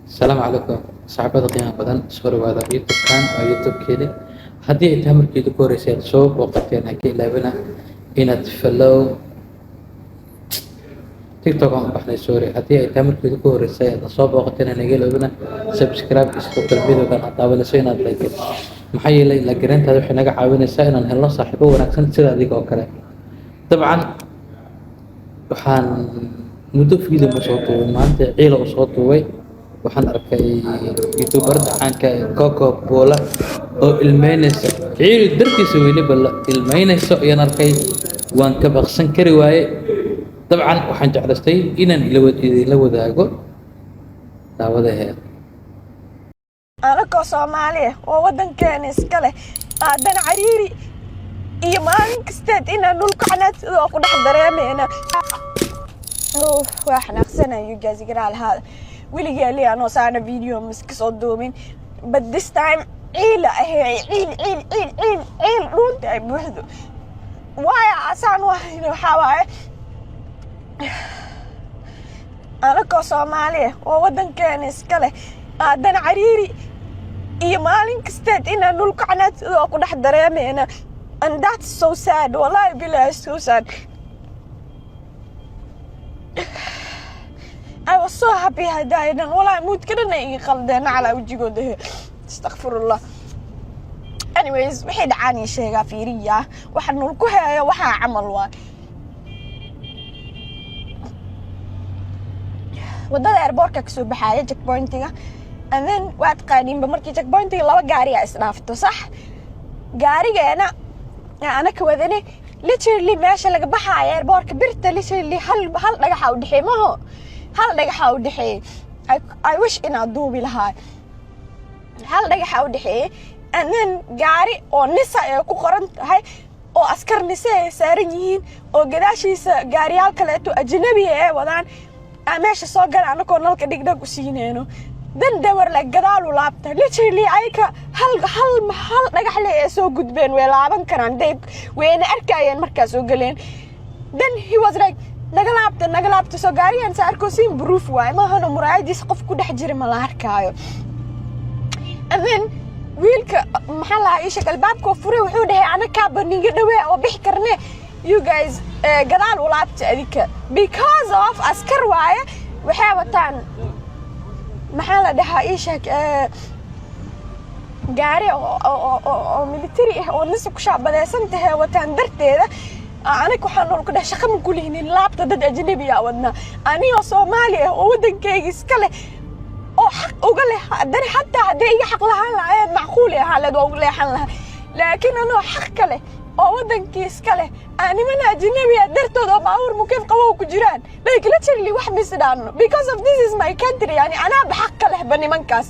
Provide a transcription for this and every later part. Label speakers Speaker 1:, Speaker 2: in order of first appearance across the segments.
Speaker 1: Asalaamu calaykum, saxaabada qiimaha badan. Soo dhawaada YouTube-kan waa YouTube-keeni. Haddii ay tahay markiida ku horeysay aad soo booqateen, ha ka ilaabina inaad follow. TikTok aan u baxnay, sorry. Haddii ay tahay markiida ku horeysay aad soo booqateen, ha naga ilaabina subscribe. Sidoo kale videogan aad daawanayso inaad like, maxaa yeelay la gareyntaada waxay naga caawinaysaa inaan helno saaxiibo wanaagsan sida adiga oo kale. Dabcan waxaan muddo video ma soo duubay, maanta ciila u soo duubay. Waxaan arkay youtuberada caanka ee Coco Bola oo ilmeynaysa, ciili dartiisa weliba la ilmeynayso ayaan arkay. Waan ka baqsan kari waaye. Dabcan waxaan jeclaystay inaan idinla wadaago daawadaheeda.
Speaker 2: Anakoo Soomaaliya oo waddankeena iska leh, haddana cariiri iyo maalin kasteed inaan dhulka canaadsidoo ku dhex dareemayna. Waa xanaaqsanaya, you guys, igaraa lahaada. Weligii ali anoo saana video miska soo duubin, but this time ciila ahey, ciil, ciil, ciil, ciil, ciil dhuunta ay buuxdo. Waayo asaan wahayna waxaa waaye, anakoo Soomaaliya oo waddankeena iska leh, haddana cariiri iyo maalin kasteed inaan dhulka canaadsidoo ku dhex dareemayna. And that's so sad, wallahi billahi, so sad. I was so happy hadaadan, wallahi moodka dhan ay iga qaldeen calaa wejigooda. Astaqfirullah. Anyways, waxay dhacaan ii sheegaa. Fiiriya waxa nul ku heeyo, waxaa camal waay. Wadada airportka kasoo baxaaya, checkpointiga, and then waa taqaaniinba markii checkpointiga laba gaari aa isdhaafto, sax? Gaarigeena anaka wadane, literally meesha laga baxaayo airportka, birta, literally hal hal dhagaxa u dhexeey, maho, hal dhagaxa u dhexeeyey. I wish inaad duubi lahaa. Hal dhagaxa u dhexeeyey, and then gaari oo NISA ay ku qoran tahay oo askar NISA ay saaran yihiin oo gadaashiisa gaariyaal kaleeto ajnabi ay wadaan aa meesha soo gala, anakoo nalka dhigdhag u siineyno. Then they were like, "Gadaalu laabta." Literally ayaka hal hal hal dhagax le ee soo gudbeen, way laaban karaan, they wayna arkayeen markaa soo galeen. Then he was like, "Naga laabta, naga laabta." Soo gaarigan sa arkoosin proof waaye, maahano muraayadiisa qof ku dhex jira ma la arkaayo. And then wiilka, maxaa lahaa ii sheeg, albaabkoo furay, wuxuu dhahay, "Anakaaba niga dhawee oo bixi karne, you guys gadaal u laabta adika," because of askar waaye, waxay wataan, maxaa la dhahaa ii sheeg, gaari oo military ah oo NISA ku shaabadeysan tahay wataan darteeda. Aniga waxaan nool ku dheh, "Shaqa ma kulihinin, laabta, dad ajnabi ah wadnaa." Anigoo Soomaali ah oo waddankayga iska leh oo xaq uga leh, haddana xataa hadday iga xaq lahaan lahaayeen, macquuli ahaa leed, waa uga leexan lahaa, laakiin anoo xaq ka leh oo waddankii iska leh, aa niman ajnabi ah dartood oo baabuur mukeef qabow ku jiraan, like literally wax misdhaano, because of this is my country, yani anaaba xaq ka lehba nimankaas.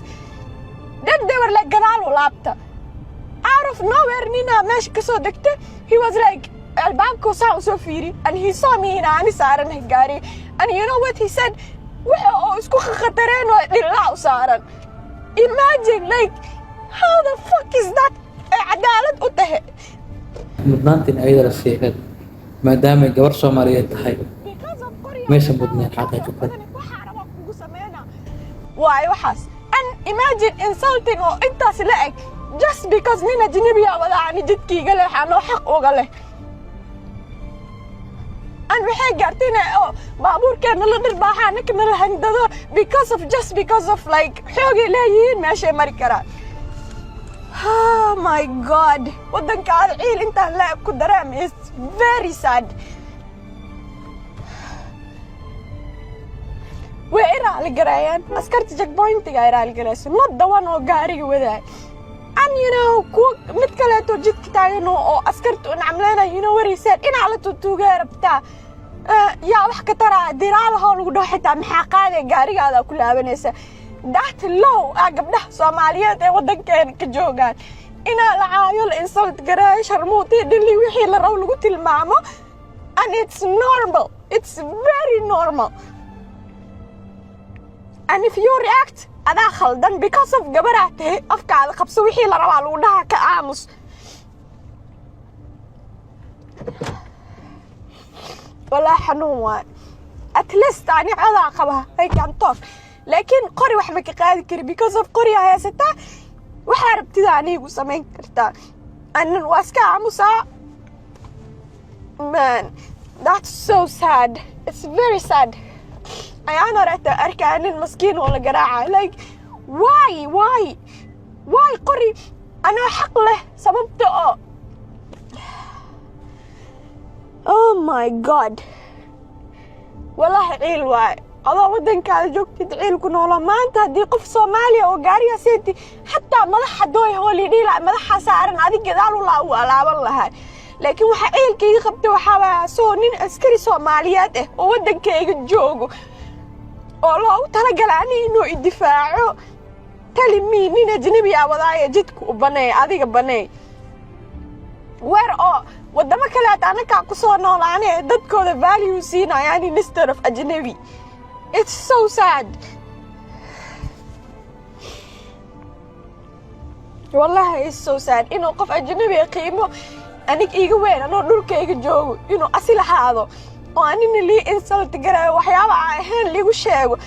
Speaker 2: Then they were like, "Gadaal u laabta." Out of nowhere nina meesha kasoo degta. He was like, albaabkuu saa usoo fiiri, and he saw me in ani saaranahay gaari, and you know what he said? Waxa oo isku khatareen oo dhillaa u saaran. Imagine, like, how the fuck is that ay cadaalad u tahay?
Speaker 1: Mudnaantiin ayada la siixeen maadaamay gabar Soomaaliyeed tahay maysan mudneen xaqiiqatan.
Speaker 2: Waayo waxaas, and imagine insulting oo intaas la eg just because nin ajnabiya wadaa, ani jidkayga leh, anoo xaq uga leh. An waxay gaartay inay oo baabuurkeena la dhirbaaxa, annakana la handado, because of, just because of, like, xoogay leeyihiin, meeshay mari karaan. Oh my God, waddankaada ciil intaan la eg ku dareem is very sad. Way i raali gareeyeen askarta checkpointiga, ay raali gareyso, not the one oo gaariga wadaay. And you know, kuwa mid kaleeto jidka taagan oo askarta u nacamleynaya, you know what he said? "Dhinac la tutuugee rabtaa, yaa wax ka taraa diraalahoo lagu dhaho xitaa maxaa qaadaya gaarigaada ku laabanaysa." That low ah gabdhaha Soomaaliyeed ee waddankeena ka joogaan, inaa la caayo, la insult gareeyo, sharmuutii, dhili, wixii la rabo lagu tilmaamo, and it's normal, it's very normal. And if you react, adaa khaldan, because of gabaraa tahay, afkaada qabso, wixii la rabaa lagu dhahaa, ka aamus. Walaa xanuun waay. At least ani codaa qaba, I can talk. Laakiin qori wax ma ka qaadi kari because of qori haysataa, waxaa rabtida anigu samayn kartaa, anan waa iska aamusaa. Man, that's so sad. It's very sad. Ayaan hore arkaa nin maskiin oo la garaaca. Like, why, why, why? Qori anoo xaq leh, sababta oo, oh my God, wallahi ciil waay. Adoo waddankaada joogtid ciil ku noolo. Maanta haddii qof Soomaaliya oo gaariga seeti, xataa madaxa dooy hoolidhiila madaxa saaran, adig gadaal u alaaban lahaa. Laakiin waxaa ciilkayga qabta waxaa waaya asagoo nin askari Soomaaliyeed ah oo waddankayga joogo oo loogu talagala ani inuu idifaaco, tali mi nin ajnabi ah wadaaya jidka u baneey, adiga baneey weer oo wadamo kaleet anakaa kusoo noolaane dadkooda value siinayaan instead of ajnabi. It's so sad. Wallahi, it's so sad inuu qof ajnabi qiimo anig iiga weyn, anoo dhulkayga joogo, inuu asi lahaado oo anina lii insult garayo, waxyaaba aan ahayn liigu sheego.